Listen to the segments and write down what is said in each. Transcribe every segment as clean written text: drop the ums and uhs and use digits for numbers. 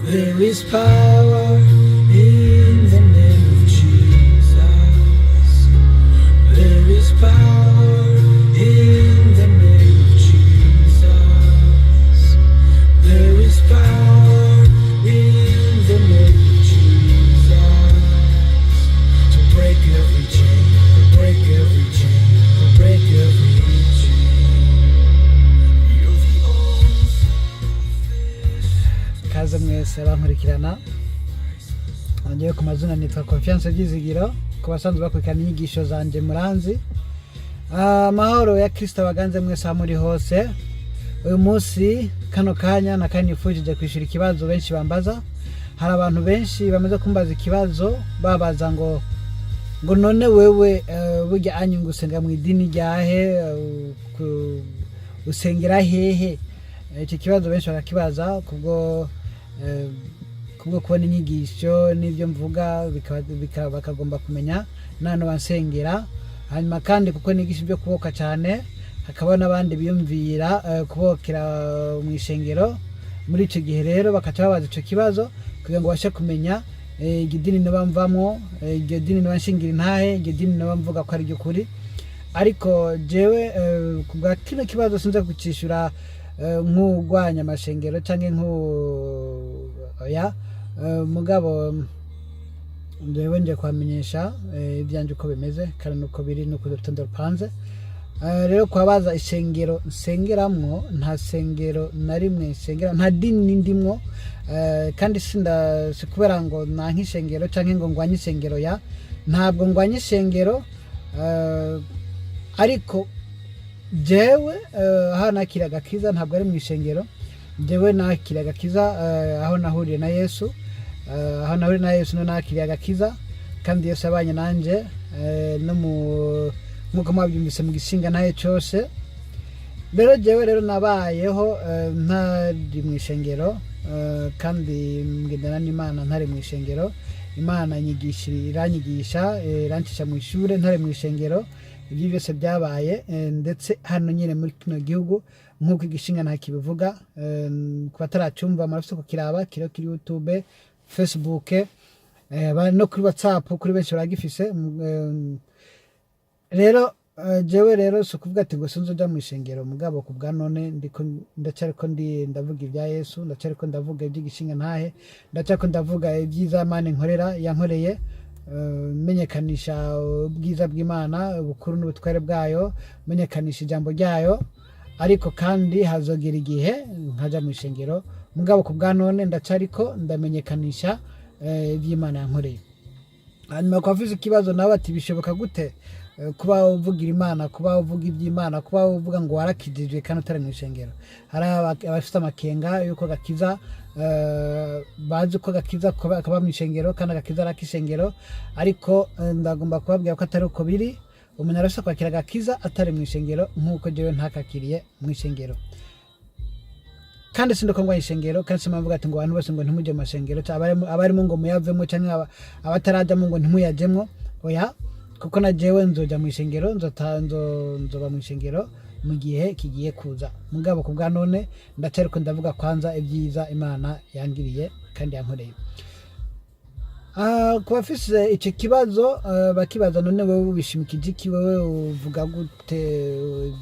There is power in the name of Jesus. There is power in the name of Jesus. There is power in the name of Jesus. To break every chain, to break every chain, to break every chain. You're the all Kaze mwese abankurikirana. Ngewe ku mazina nitwa Confiance Byizigiro. Ku basanzwe bakurikirana inyigisho zanje muranzi. Amahoro ya Kristo abaganze mwese aho muri hose. Uyu munsi, kano kanya na kandi, nifujije kwishura ikibazo benshi bambaza. Hari abantu benshi bamaze kumbaza ikibazo, babaza ngo none wewe, burya anyu ngo usenga mu idini ryahe, usengera hehe? Icyo kibazo benshi bakakibaza kubwo kubona inyigisho n'ibyo mvuga, bakagomba kumenya nano bansengera. Hanyuma kandi kuko nigisha ibyo kuboka cyane, hakaba n'abandi biyumvira kubokera mu ishengero. Muri icyo gihe rero bakaca babaza icyo kibazo kugira ngo babashe kumenya iryo dini niba mvamwo, iryo dini niba nshingira intahe, iryo dini niba mvuga ko ari iryo. Ariko jewe, ku bwa kino kibazo, sinze kucishura nk'urwanya amashengero canke nk'u oya. Mugabo jewe nje kubamenyesha ivyanje uko bimeze kandi nuko biri nuko urutonde rupanze. Rero kwabaza ishengero nsengeramwo, nta sengero na rimwe nsengera, nta dini ndimwo. Kandi sinda si kubera ngo nanka ishengero canke ngo ngwanye ishengero ya ntabwo ngwanye ishengero. Ariko jewe, aho nakira agakiza ntabwo ari mu ishengero. Jewe nakira agakiza aho nahuriye na Yesu. Aho nahuriye na Yesu niho nakiriye agakiza, kandi Yesu yabanye nanje no mu nkuko mwabyumvise mu gishinga ntaye cyose. Rero jewe rero nabayeho ntari mu ishengero, kandi ngendana n'Imana ntari mu ishengero. Imana inyigisha, iranyigisha, irancisha mu ishure ntari mu ishengero. Ibyo byose byabaye ndetse hano nyine muri kino gihugu, nk'uko igishinga nta kibivuga. Ku bataracumva murafise kukiraba, kiriho kuri YouTube, Facebook, no kuri WhatsApp, kuri benshi baragifise. Rero jewe rero si ukuvuga ati ngo sinzoja mu ishengero. Mugabo ku bwa none ndiko ndacariko ndi ndavuga ibya Yesu, ndacariko ndavuga iby'igishinga ntahe, ndacariko ndavuga ibyiza Imana inkorera, yankoreye, menyekanisha ubwiza bw'Imana, ubukuru n'ubutware bwayo, menyekanisha ijambo ryayo. Ariko kandi hazogera igihe nkaja mu ishengero. Mugabo ku bwa none ndacariko ndamenyekanisha iby'Imana yankoreye. Hanyuma ku bafise ikibazo nawe ati bishoboka gute kuba uvugira Imana, kuba uvuga iby'Imana, kuba uvuga ngo warakijijwe kandi utari mu ishengero? Hari abafite amakenga yuko gakiza, bazi ko gakiza kaba mu ishengero kandi agakiza ari ak'ishengero. Ariko ndagomba kubabwira ko atari uko biri. Umuntu arashobora kwakira agakiza atari mu ishengero, nk'uko jewe ntakakiriye mu ishengero. Kandi sindiko ngwanya ishengero, kandi simbavuga ati ngo abantu bose ngo ntimujye mu mashengero, canke abarimo ngo muyavemo, canke abatarajamo ngo ntimuyajemwo. Oya, kuko na jewe nzoja mu ishengero, nzoba mu ishengero mu gihe kigiye kuza. Mugabo ku bwa none ndacariko ndavuga kwanza ibyiza Imana yangiriye kandi yankoreye. Ku bafise ico kibazo, bakibaza none wewe ubishimikije iki, wewe uvuga gute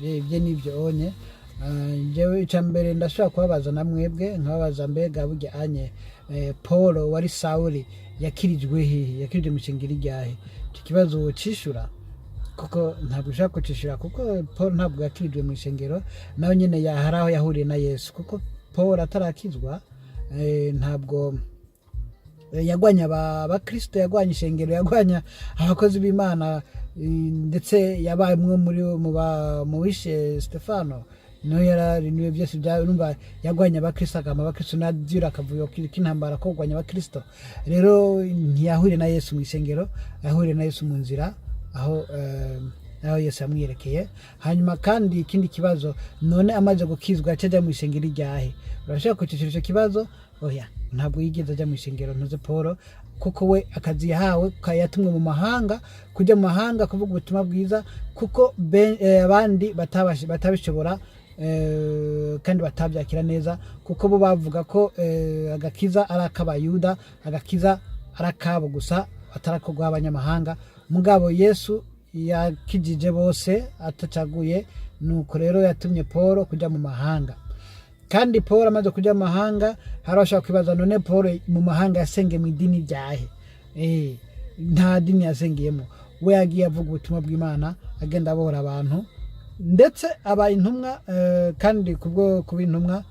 ibyo n'ibyo onye? Jewe ica mbere ndashobora kubabaza na mwebwe, nkababaza: mbega burya anye, Paul wari Sawuli yakirijwe hehe? Yakirijwe mu ishengero ryahe? Ico kibazo wocishura, kuko ntabwo ushobora kucishura, kuko Paul ntabwo yakirijwe mu ishengero. Nawe nyine hari aho yahuriye na Yesu, kuko Paul atarakizwa, ntabwo yagwanya abakristo, yagwanya ishengero, yagwanya abakozi b'Imana, ndetse yabaye umwe muri mu wishe Stefano. Niho yarari, niwe byose bya urumva yagwanya abakristo, agamba abakristo navyura akavuyo k'intambara ko kugwanya abakristo. Rero ntiyahuriye na Yesu mu ishengero, yahuriye na Yesu mu nzira, aho Yesu yamwiyerekeye. Hanyuma kandi ikindi kibazo: none amaze gukizwa yaca ajya mu ishengero iryahe? Urashobora kucishura ico kibazo? Oya, ntabwo yigeze ajya mu ishengero ntuze Paul, kuko we akazi yahawe yatumwe mu mahanga, kujya mu mahanga kuvuga ubutumwa bwiza, kuko abandi batabishobora. kandi batabyakira neza, kuko bo bavuga ko agakiza ari ak'Abayuda, agakiza ari akabo gusa, atari ako guha abanyamahanga. Mugabo Yesu yakijije bose atacaguye. Nuko rero yatumye Paul kujya mu mahanga. Kandi Paul amaze kujya mu mahanga, hari abashobora kwibaza: none Paul mu mahanga yasengeye mu idini ryahe? Nta dini yasengeyemo. We yagiye avuga ubutumwa bw'Imana, agenda abohora abantu, ndetse aba intumwa. Kandi kubwo kuba intumwa,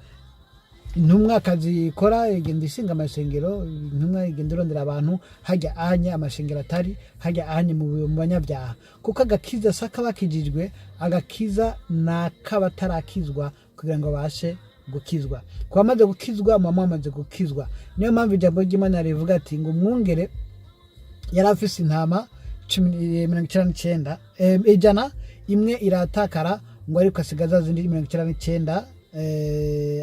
intumwa akazi ikora, igenda ishinga amasengero. Intumwa igenda irondera abantu hajya anye amashengero atari hajya anye mu banyabyaha, kuko agakiza si ak'abakijijwe, agakiza ni ak'abatarakizwa kugira ngo babashe gukizwa. Ku bamaze gukizwa, muba mwamaze gukizwa. Niyo mpamvu ijambo ry'Imana rivuga ati ngo umwungere yari afise intama 99, 100, imwe iratakara, ngo ariko asigaza zindi 99,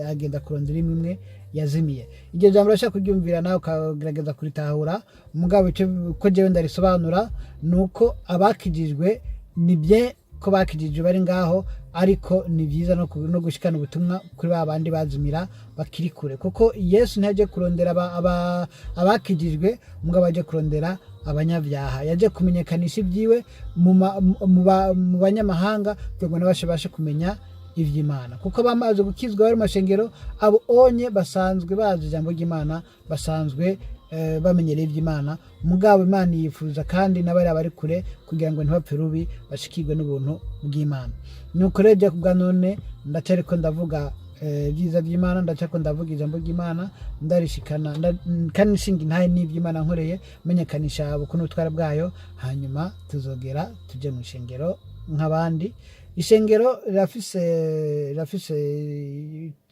agenda kurondera imwe imwe yazimiye. Iryo jambo urashaka kuryumvira nawe ukagerageza kuritahura. Mugabo icyo ko jewe ndarisobanura ni uko abakijijwe, ni bye ko bakijijwe bari ngaho, ariko ni byiza no gushikana ubutumwa kuri ba bandi bazimira bakiri kure, kuko Yesu ntiyaje kurondera abakijijwe, mugabo aje kurondera abanyabyaha. Yaje kumenyekanisha ibyiwe mu banyamahanga kugira ngo nabashe bashe kumenya iby'Imana, kuko bamaze gukizwa bari mu mashengero, abo onye basanzwe bazi ijambo ry'Imana, basanzwe bamenyereye iby'Imana. Mugabo Imana yifuza kandi n'abari bari kure kugira ngo ntibapfe rubi, bashikirwe n'ubuntu bw'Imana. Nuko rero jya kubwa none ndacariko ndavuga ibyiza by'Imana, ndacariko ndavuga ijambo ry'Imana, ndarishikana kandi nshinga intahe n'iby'Imana nkoreye, menyekanisha ubukuntu n'ubutware bwayo. Hanyuma tuzogera tujye mu ishengero nk'abandi. Ishengero rirafise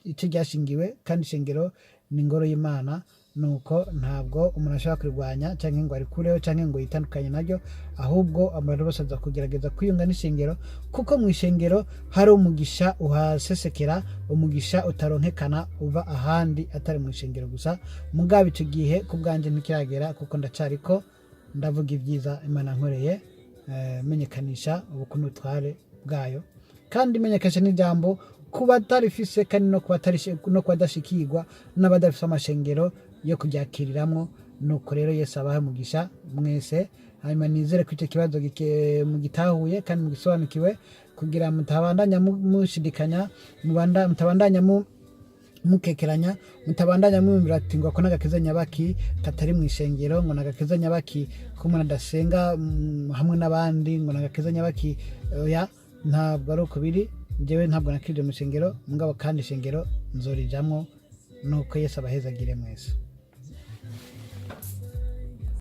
icyo ryashingiwe, kandi ishengero ni ingoro y'Imana. Nuko ntabwo umuntu ashobora kurirwanya cyangwa ngo arikureho cyangwa ngo yitandukanye naryo, ahubwo abantu bose baza kugerageza kwiyunga n'ishengero, kuko mu ishengero hari umugisha uhasesekera, umugisha utaronkekana uva ahandi atari mu ishengero gusa. Mugabo icyo gihe ku bwanjye ntikiragera, kuko ndacariko ndavuga ibyiza Imana nkoreye, menyekanisha ubukuntu n'ubutware bwayo, kandi menyekanisha n'ijambo ku batarifise kandi no ku badashikirwa n'abadafise amashengero yo kuryakiriramwo. Nuko rero Yesu abahe umugisha mwese. Hanyuma nizere ko icyo kibazo mugitahuye kandi mugisobanukiwe, kugira mutabandanya mushidikanya, mutabandanya mukekeranya, mutabandanya mwumvira ati ngo ako n'agakiza nyabaki katari mu ishengero, ngo n'agakiza nyabaki ko umuntu adasenga hamwe n'abandi, ngo n'agakiza nyabaki. Oya, ntabwo ari uko biri. Njyewe ntabwo nakirije mu ishengero, mugabo kandi ishengero nzorijamwo. Nuko Yesu abahezagire mwese.